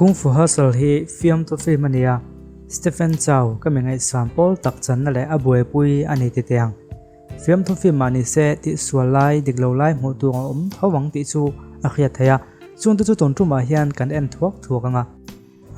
Kung Fu Hustle hi fiamtu film a ni a, Stephen Chow ka mi ngaihsan pawl tak channa leh a buaipui a ni ti teh ang. Fiamthu film ah ni se tih sual lai dik lo lai hmuh tur a awm tho ang tih chu a hriat theih a, chungte chu tun tumah hian kan en thuak thuak ang a.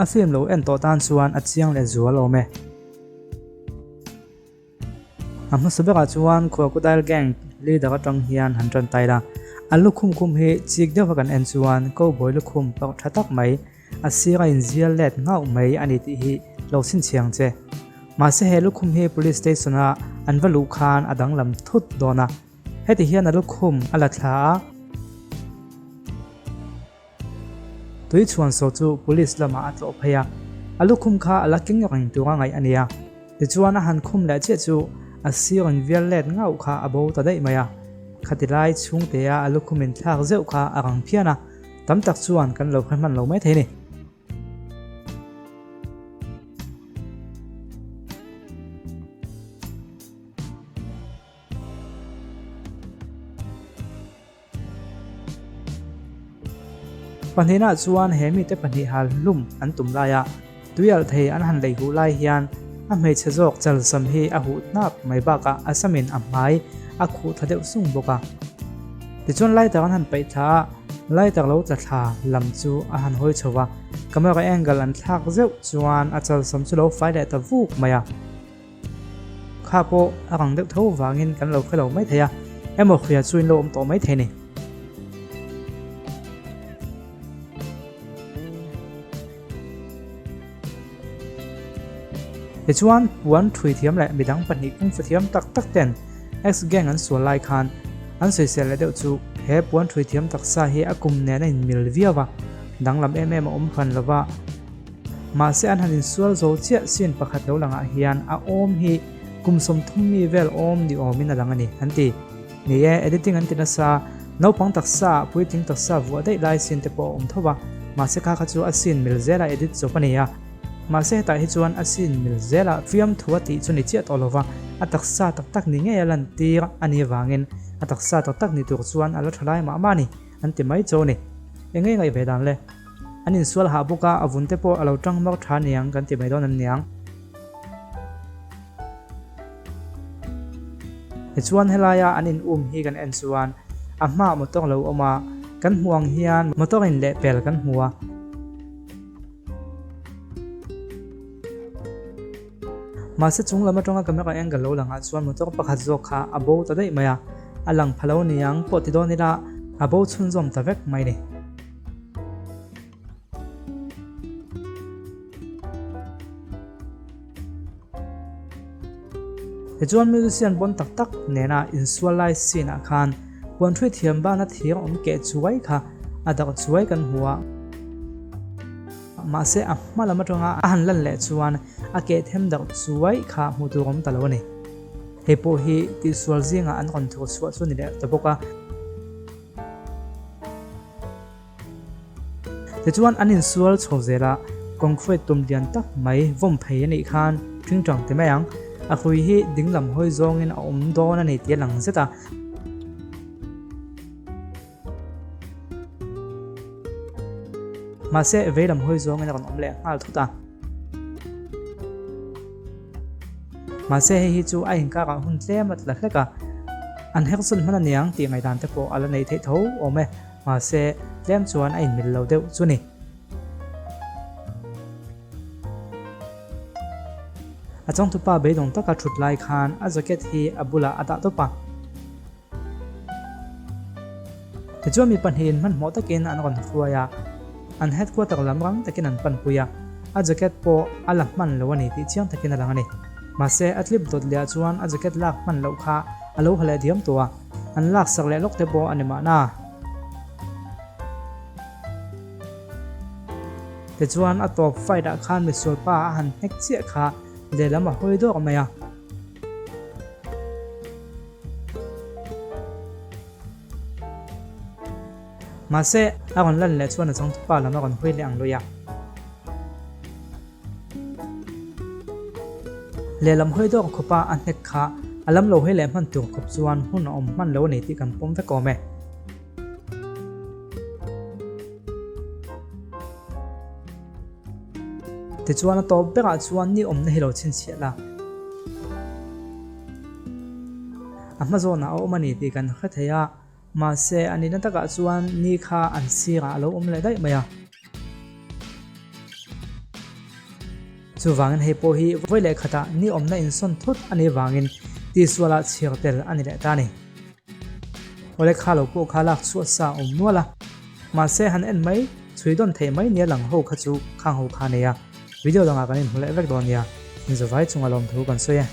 A film lo en tawh tan chuan a chiang leh zual awm e. A hmasa berah chuan Crocodile Gang leader atang hian han tan tai la. A lukhum khum hi chik deuha kan en chuan cowboy lukhum pawh tha tak mai A sir a inzial let nghauh mai a ni tih hi lo chhinchhiang che. Mahse he lukhum hi police station a an va luh khan a danglam thut dawn a. Heti hian a lukhum a la thla a. Tui chhuan saw chu police lamah a tlawh phei a. A lukhum kha a la keng reng tura ngaih a ni a. Tichuan a han khum leh chiah chu a sir invial let nghauh kha a bo ta daih mai a. Khati lai chhungtea a lukhum inthlak zeuh kha a rang phian a. Tam tak chuan kan lo hre hman lo mai thei a ni. Pahnihnaah chuan he mite pahnih hal hlum an tum laia tuialh thei an han lei huh lai hian a hmeichhe zawk chalsam hi a huh hnap mai bakah a samin a hmai a khuh tha deuh sung bawk a. Tichuan lighter an han paih thla a, lighter lo tla thla lam chu a han hawi chho va, camera angle an thlak zeuh chuan a chalsam chu lo fai leh ta vuk mai a. Kha pawh a rang deuh tho vangin kan lo hre lo mai thei a, emaw hria chu in lo awm tawh mai thei ni. Tichuan puan thui thiam leh midang pahnih kungfu thiam tak tak ten X-Gang an sual lai khan an sawisel leh deuh chu he puan thui thiam taksa hi a kum nen a inmil viau a, danglam em em a awm hran lova. Mahse an han insual zo chiah scene pakhat lo langah hian a awm hi kum 30 mi vel awm ni awmin a lang a ni an ti. Ni e, editing an ti nasa, naupang taksa ah puitling taksa vuah daih lai scene te pawh a awm tho va, mahse kha kha chu a scene mil zela edit zawp a ni a. Mahse hetah hi chuan a scene mil zela fiamthu a tih chu ni chiah tawh lova, a taksa tak tak ni ngei a lantir a nih avangin a taksa tak tak ni tur chuan a la tha lai mah mah a ni an ti mai cho a ni. Eng nge ngaih ve dan le? An insual hah bawk a, a vun te pawh a lo tang mawk tha niang kan ti mai dawn em niang. Tichuan helaia an in um hi kan en chuan a hmaah motor lo awm a, kan hmuh ang hian motor in leh pel kan hmu a. Mahse chung lam atanga camera angle lo langah chuan motor pakhat zawk kha a bo ta daih mai a, a lang pha lo niang pawh ti dawn ila a bo chhunzawm ta vek mai ni. Tichuan musician pawn tak tak nena insual lai scene ah khan puanṭhui thiam bana thir awm keh chuai kha a darh chuai kan hmu a. Mahse a hma lam atanga a han lan leh chuan a keh them darh chuai kha hmuh tur awm ta lo a ni. Hei pawh hi tihsual zingah an rawn thur chhuah chu a ni leh ta bawk a. Tichuan an insual chho zel a, concrete tum lian tak mai vawm phei a nih khan ṭingṭang ti mai ang. A hrui hi dinglam hawi zawngin a awm dawn a ni tih a lang zet a. Mahse veilam hawi zawngin a rawn awm leh nghal thut a. Mahse hei hi chu a inkarah hun tlem a tla hlek a, an hersawn hman a niang tih ngaihdan te pawh a la neih theih tho awm e. Mahse tlem chuan a inmil lo deuh chu ni. A chawngtupa beidawng taka thut lai khan a jacket hi a bulah a dah tawp a. Tichuan mi pahnihin hmanhmawh takin an rawn hruai a, an headquarter lam rang takin an panpui a, a jacket pawh a la hman lo a ni tih chiang takin a lang a ni. Mahse, a tlip dawt leh ah chuan a jacket lak hman loh kha a lo ha leh diam tawh a, an laksak leh lawk te pawh a ni mahna. Tichuan a tawp fight ah khan misual pa a han hnek chiah kha lehlam a hawi dawk mai a. Mahse, a rawn lan leh chuan a changtupa lam a rawn hawi leh ang lui a. Lehlam hawi dawk khawpa a hnek kha a lam lo hawi leh hman tur khawp chuan hun a awm hman lo a ni tih kan pawm vek awm e. Tichuan a tawp berah chuan ni awmna hi lo chhinchhiah la. A hma zawnah a awm a ni tih kan hre thei a, mahse a nihna takah chuan ni kha an sirah a lo awm leh daih mai a. Chuvangin hei pawh hi vawi leh khatah ni awmna insawn thut a nih vangin tihsualah chhiar tel a ni leh ta a ni. Awle kha lo pawh kha lak chhuah sa a awm nual a, mahse han en mai chhui dawn theih mai nia lang ho kha chu khang ho kha a nei a, video dangah kan inhmu leh vek dawn nia, inzawvai chunga lawmthu kan sawi e.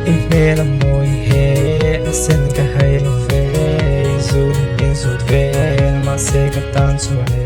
I hmel a mawi he a sen ka hai lo ve, zut in zut vel mahse ka tan chuan e.